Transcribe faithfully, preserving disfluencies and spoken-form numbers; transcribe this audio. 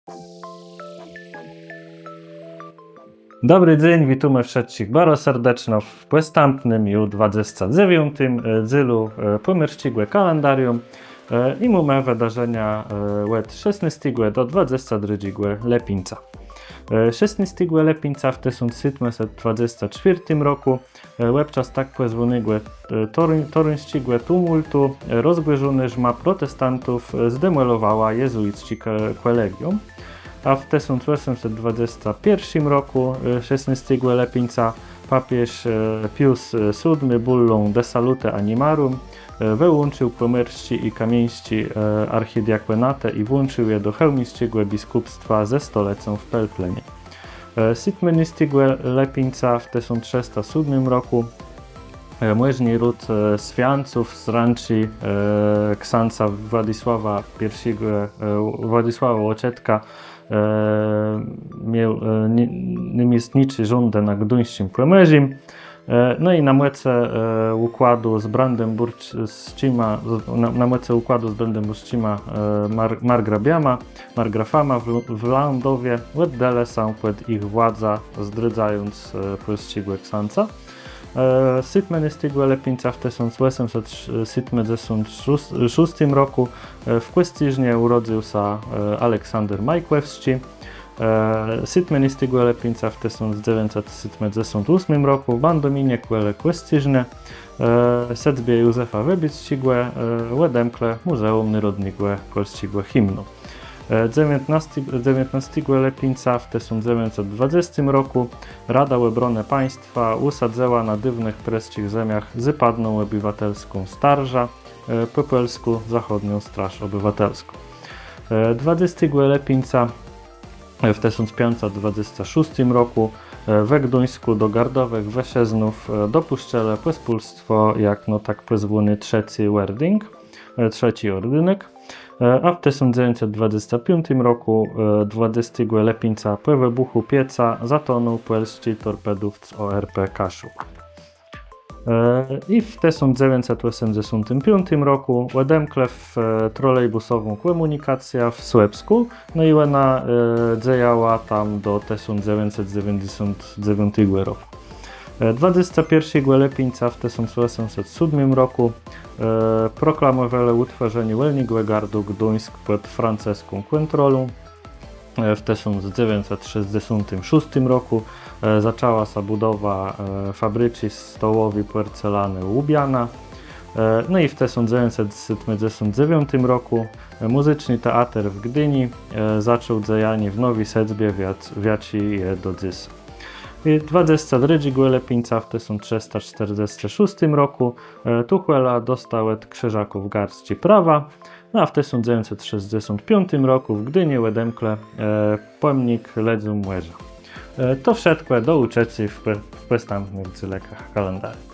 Dobri dzéń, witómë wszëtczich baro serdeczno w pòstãpnym, ju dwadzesce dzewiątim, e, dzélu, e, pòmòrsczégò kalendarium, e, i mómë wëdarzenia, e, òd szesnôstégò do dwadzestégò drëdżégò lëpińca. E, szesnôstégò lëpińca w tësąc sétmëset dwadzesce czwiôrtim rokù, e, òbczas tak pòzwónégò, e, toruń-, toruńsczégò tumùltu, e, rozgòrzonô rzma protestantów, e, zdemòlowała jezuicczé kò-, kòlegium. A w tësąc òsmëset dwadzesce pierszim rokù, e, szesnôstégò lëpińca, papiéż, e, Pius, e, sódmi bullą De Salute Animarum, e, wëłącził pòmòrsczé i kamieńsczé, e, archidiakònatë i włącził je do chełmińsczégò biskùpstwa ze stolëcą w Pelplënie. E, sétmënôstégò lëpińca w tësąc trzësta sódmim rokù, e, mòżny ród, e, Swiãców z rãczi, e, ksãca Władisława pierszégò, e, Władisława Òczëtka, e, miôł, e, ni-, namiestniczé rządë na gduńsczim Pòmòrzim. E, no i na mòcë, e, ùkładu z brandembùrsczima, z-, na, na mòcë ùkładu z brandembùrsczima, e, mar-, margrabiama, margrafama w, w Lãdowie òddalë sã pòd jich władzã, zdrôdzając, e, pòlsczégò ksãca. E, sétmënôstégò lëpińca w tësąc òsmëset sétmëdzesąt szóstim rokù, e, w Kòscérznie ùrodzył sã, e, Aleksander Majkòwsczi. E, sétmënôstégò lëpińca w tësąc dzewiãcset sétmëdzesąt ósmim rokù w Bandominie kòle Kòscérznë, e, sedzbie Józefa Wëbicczégò, e, òdemklë Mùzeùm Nôrodnégò Pòlsczégò Himnu. E, dzewiãtnôsti-, dzewiãtnôstégò lëpińca w tësąc dzewiãcset dwadzestim rokù Rada Òbronë Państwa ùsadzëła na dôwnëch prësczich zemiach Zôpadną Òbëwatelską Straż, e, pò pòlskù Zachodnią Straż Òbëwatelską. E, dwadzestégò lëpińca w tësąc piãcset dwadzesce szóstim rokù, e, we Gduńskù do gardowëch wëszëznów, e, dopùscëlë pòspólstwò, jak no tak pòzwóny Trzecy Òrding, e, Trzeci Òrdënek. E, a w tësąc dzewiãcset dwadzesce piątim rokù, e, dwadzestégò lëpińca pò wëbùchù pieca zatonął pòlsczi torpedowc O R P Kaszub. E, i w tësąc dzewiãcset òsemdzesątim piątim rokù òdemklë w, e, trolejbùsową kòmùnikacjã w Słëpskù, no i òna, e, dzejała tam do tësąc dzewiãcset dzewiãcdzesąt dzewiątégò rokù. E, dwadzestégò pierszégò lëpińca w tësąc òsemset sódmim rokù, e, proklamòwelë ùtwòrzenié Wòlnégò Gardu Gduńsk pòd francëską kòntrolą. E, w tësąc dzewiãcset szescdzesątim szóstim rokù, e, zaczãła sã bùdowa, e, fabriczi stołowi pòrcelanë Łubiana. E, no i w tësąc dzewiãcset sétmëdzesąt dzewiątim rokù, e, Mùzyczny Teater w Gdini, e, zaczął dzejanié w nowi sedzbie, w jac-, w jaczi je do dzys. I dwadzestégò drëdżégò lëpińca w tësąc trzësta sztërdzestim szóstim rokù, e, Tuchòla dosta òd krzëżôków garsczi prawa. No a w tësąc dzewiãcset szescdzesąt piątim rokù w Gdini òdemklë, e, pòmnik lëdzóm mòrza. E, to wszëtkò, do ùczëcô w pò-, w pòstãpnëch dzélach kalendarium.